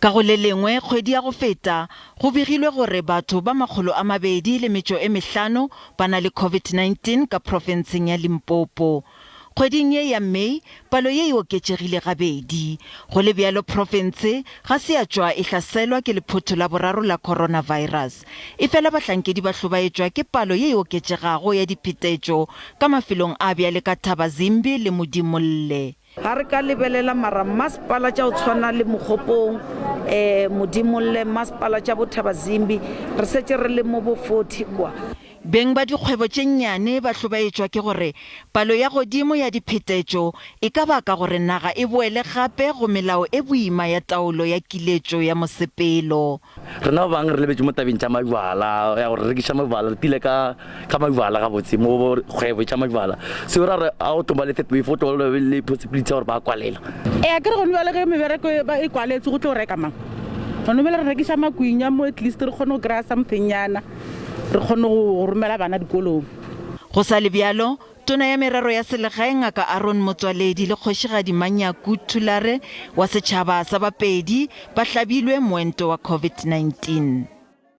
Ka go le lengwe, kgwedi ya go feta, go begilwe gore batho ba 205 ba na le COVID-19 ka profenseng ya Limpopo. Kgweding ye ya May, palo ye e oketšegile gabedi. Go le bjalo, profense ga se ya tšwa e hlaselwa ke lephotho la boraro la coronavirus. Efela bahlankedi ba hlobaetšwa ke palo ye e oketšegago ya diphetetšo ka mafelong a bjale ka Thabazimbi le Modimolle. Ga re ka lebelela mara mmasepala tša go tshwana le Mokgopong, um Modimolle, mmasepala tša bo Thabazimbi, re setše re le mo bo 40 kwa. Beng ba dikgwebo tše nnyane ba hlobaetšwa ke gore palo ya godimo ya diphetetšo e ka baka gore naga e boele gape go melao e boima ya taolo ya kiletšo ya mosepelo. Rena ba bangwe re lebetše mo tabeng tša majwala, ya gore re rekiša majwala, re pile ka ka majwala gabotse mo kgwebo tša majwala. So ra re a o tlo ba le third wave, o tlo ba le possibility ya gore ba kwalela. Ee, akere gone bjale ge mebereko e ba e kwaletse go tlo reka mang? Gone bjale re rekiša makwinya mo at least re kgone go kry-a something nyana, re kgone go romela bana dikolong. Go sa le bjalo, Tona ya Merero ya Selegae Ngaka Aaron Motsoaledi le Kgošigadi Manyaku Thulare wa setšhaba sa Bapedi ba hlabilwe moento wa COVID-19.